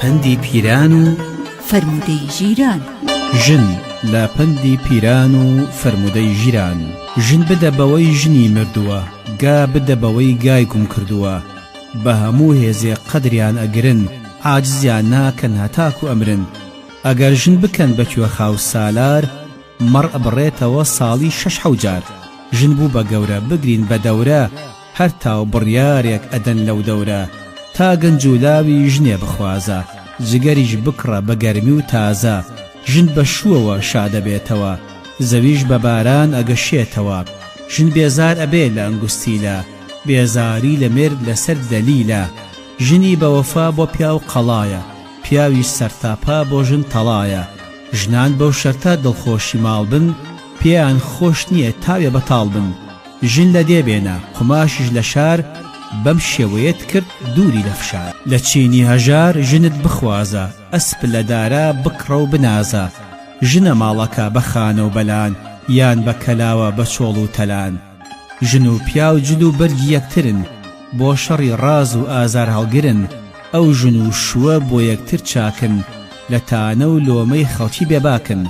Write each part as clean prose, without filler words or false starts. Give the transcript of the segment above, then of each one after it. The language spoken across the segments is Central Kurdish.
پەندی پیران و فەرموودەی ژیران. ژن لە پەندی پیران و فەرموودەی ژیران. ژن بدە بەوەی ژنی مردووە، گا بدە بەوەی گای گوم کردووە. بە هەموو هێزێ قەدریان ئەگرن، عاجزیان ناکەن هەتاکو ئەمرن. ئەگەر ژن بکەن بە کوێخا و سالار، مەڕ ئەبڕێتەوە ساڵی شەش حەو جار. ژن بوو بە گەورە، بگرین بە دەورە، هەر تاو بڕیارێک ئەدەن لەو دەورە. تا گەنج و لاوی ژنێ بخوازە، جگەریش بکڕە بە گەرمی و تازە. ژن بە شووەوە شادەبێتەوە، زەویش بە باران ئەگەشێتەوە. ژن بێزار ئەبێ لە ئەنگوستیلە، بێزاری لە مێرد لەسەر دەلیلە. ژنی بە وەفا بۆ پیاو قەڵایە، پیاویش سەرتاپا بۆ ژن تەڵایە. ژنان بەو شەرتە دڵخۆشی ماڵ بن، پێیان خۆش نییە تاوێ بەتاڵ بن. ژن لە دێ بێنە، قوماشیش لە شار، بەم شێوەیەت کرد دووری لە فشار. لە چینی هەژار ژنت بخوازە، ئەسپ لە دارا بکڕە و بنازە. ژنە ماڵەکە بە خانە و بەلان، یان بە کەلاوە بە چۆڵ و تەلان. ژن و پیاو جل و بەرگی یەکترن، بۆ شەڕی ڕاز و ئازار هەڵگرن، ئەو ژن و شووە بۆ یەکتر چاکن، لە تانە و لۆمەی خەڵکی بێباکن.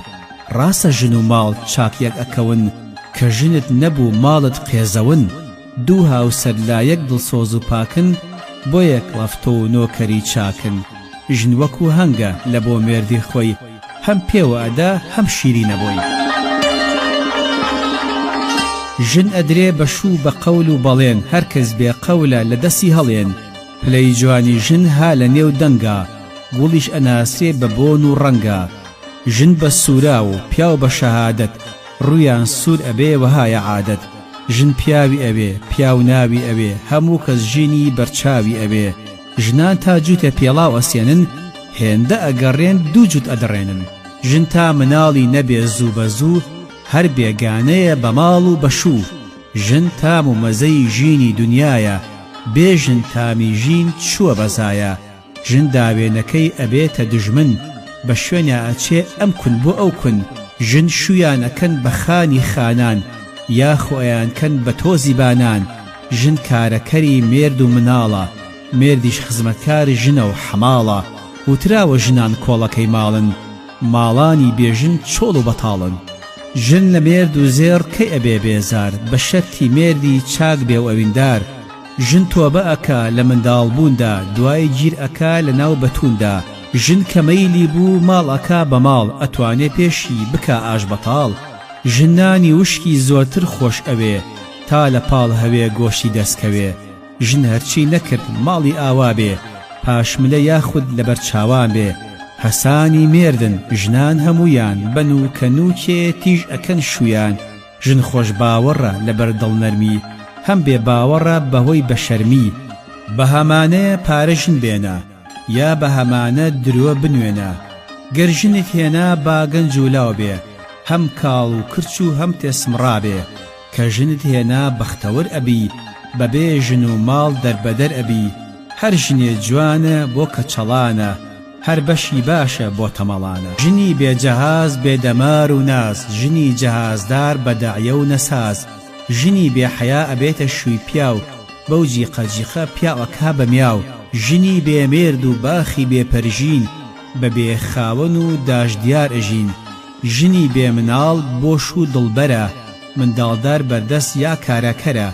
ڕاستە ژن و ماڵ چاک یەک ئەکەون، کە ژنت نەبوو ماڵت قێزەون. دوو هاوسەر لا یەک دڵسۆز و پاکن، بۆ یەک ڵەفتۆ و نۆکەری چاکن. ژن وەکوو هەنگە لە بۆ مێردی خۆی، هەم پێوە ئەدا هەم شیرینە بۆی. ژن ئەدرێ بە شوو بە قەول و بەڵێن، هەر کەس بێ قەولە لە دەسی هەڵێن. پلەی جوانی ژن ها لە نێو دەنگا، گوڵیش ئەناسرێ بە بۆن و ڕەنگا. ژن بە سووراو و پیاو بە شەهادەت، ڕوویان سوور ئەبێ وەهایە عادەت. ژن پیاوی ئەوێ، پیاو ناوی ئەوێ، هەموو کەس ژینی بەرچاوی ئەوێ. ژنان تا جووتێ پێڵاو ئەسێنن، هێندە ئەگەڕێن دوو جووت ئەدڕێنن. ژن تا مناڵی نەبێ زوو بە زوو، هەر بێگانەیە بە ماڵ و بە شوو. ژن تام و مەزەی ژینی دونیایە، بێ ژن تامی ژین چووە بە زایە. ژن داوێنەکەی ئەبێتە دوژمن، بە شوێنیا ئەچێ ئەم کون بۆ ئەو کون. ژن شوویان ئەکەن بە خانی خانان، یاخۆ ئەیانکەن بە تۆزی بانان. ژن کارەکەری مێرد و مناڵە، مێردیش خزمەتکار ژنە و حەماڵە. وتراوە ژنان کۆڵەکەی ماڵن، ماڵانی بێ ژن چۆڵ و بەتاڵن. ژن لە مێرد و زێڕ کەی ئەبێ بێزار، بە شەرتی مێردی چاک بێ و ئەویندار. ژن تۆبە ئەکا لە منداڵ بووندا، دوای گیر ئەکا لە ناو بەتووندا. ژن کە مەیلی بوو ماڵ ئەکا بە ماڵ، ئەتوانێ پێشی بکا ئاش بەتاڵ. ژن نانی وشکی زۆرتر خۆش ئەوێ، تا لە پاڵ هەوێ گۆشتی دەس کەوێ. ژن هەرچی نەکرد ماڵی ئاوا بێ، پاشملە یاخود لەبەر چاوان بێ. هەسانی مێردن ژنان هەموویان، بە نووکە نووکێ تیژ ئەکەن شوویان. ژن خۆش باوەڕە لەبەر دڵنەرمی، هەم بێ باوەڕە بەهۆی بە شەرمی. بە هەمانەیە پارە ژن بێنە، یا بە هەمانە درۆ بنوێنە. گەر ژنت هێنا با گەنج و لاو بێ، هەم کاڵ و کرچ و هەم تێسمڕا بێ. کە ژنت هێنا بەختەوەر ئەبی، بەبێ ژن و ماڵ دەربەدەر ئەبی. هەر ژنێ جوانە بۆ کەچەڵانە، هەر بەشی باشە بۆ تەمەڵانە. ژنی بێ جەهاز بێ دەمار و ناز، ژنی جەهازدار بە دەعیە و نەساز. ژنی بێ حەیا ئەبێتە شووی پیاو، بەو جیقە جیقە پیاو ئەکا بە میاو. ژنی بێ مێرد و باخی بێ پەرژین، بە بێ خاوەن و داش دیار ئەژین. ژنی بێ مناڵ بۆ شوو دڵبەرە، منداڵدار بەردەست یا کارەکەرە.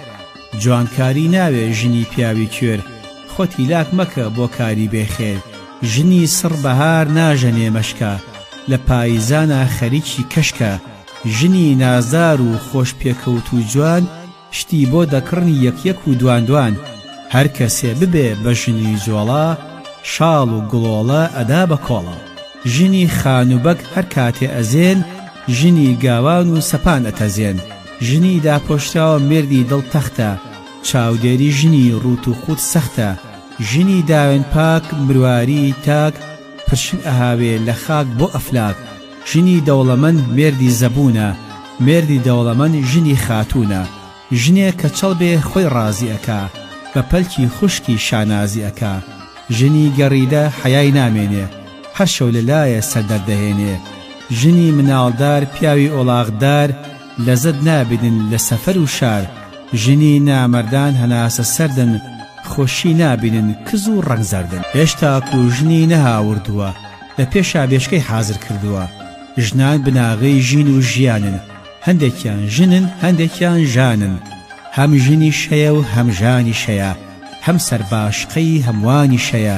جوانکاری ناوێ ژنی پیاوی کوێر، خۆت هیلاک مەکە بۆ کاری بێ خێر. ژنی سڕ بەهار ناژەنێ مەشکە، لە پایزانا خەریکی کەشکە. ژنی نازدار و خۆش پێکەوت و جوان، شتی بۆ دەکڕن یەک یەک و دوان دوان. هەر کەسێ ببێ بە ژنی جۆڵا، شاڵ و گڵۆڵە ئەدا بە کۆڵا. ژنی خانوبەگ هەر کاتێ ئەزێن، ژنی گاوان و سەپان ئەتەزێن. ژنی داپۆشراوە مێردی دڵ تەختە، چاودێری ژنی ڕووت و قووت سەختە. ژنی داوێن پاک مرواریی تاک، پرشنگ ئەهاوێ لە خاک بۆ ئەفلاک. ژنی دەوڵەمەند مێردی زەبوونە، مێردی دەوڵەمەند ژنی خاتوونە. ژنێ کەچەڵ بێ خۆی ڕازی ئەکا، بە پەلکی خوشکی شانازی ئەکا. ژنی گەڕیدە حەیای نامێنێ، هەر شەو لە لایێ سەر دەردەهێنێ. ژنی مناڵدار پیاوی ئۆڵاغدار، لەزەت نابینن لە سەفەر و شار. ژنی نامەردان هەناسە سەردن. خۆشی نابینن کز و ڕەنگ زەردن. هێشتاکو ژنی نەهاوردووە لە پێشا بێچکەی حازر کردووە. ژنان بناغەی ژین و ژیانن، هەندێکیان ژنن هەندێکیان ژانن. هەم ژنیش هەیە و هەم ژانیش هەیە، هەم سەرباشقەی هەمووانیش هەیە.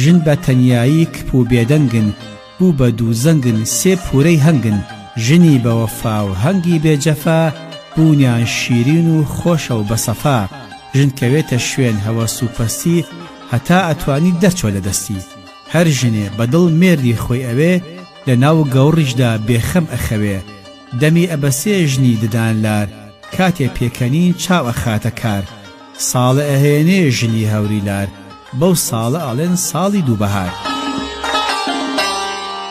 ژن بە تەنیایی کپ و بێدەنگن، بوو بە دووزەنگن سێ پوورەی هەنگن. ژنی بە وەفا و هەنگی بێ جەفا، بوونیان شیرین و خۆشە و بە سەفا. ژن کەوێتە شوێن هەوەس و پەستی، هەتا ئەتوانی دەرچۆ لە دەستی. هەر ژنێ بە دڵ مێردی خۆی ئەوێ، لە ناو گەوڕیشدا بێ خەم ئەخەوێ. دەمی ئەبەسێ ژنی ددان لار، کاتێ پێکەنین چاو ئەخاتە کار. ساڵە ئەهێنێ ژنی هەوری لار، بەو ساڵە ئەڵێن ساڵی دووبەهار.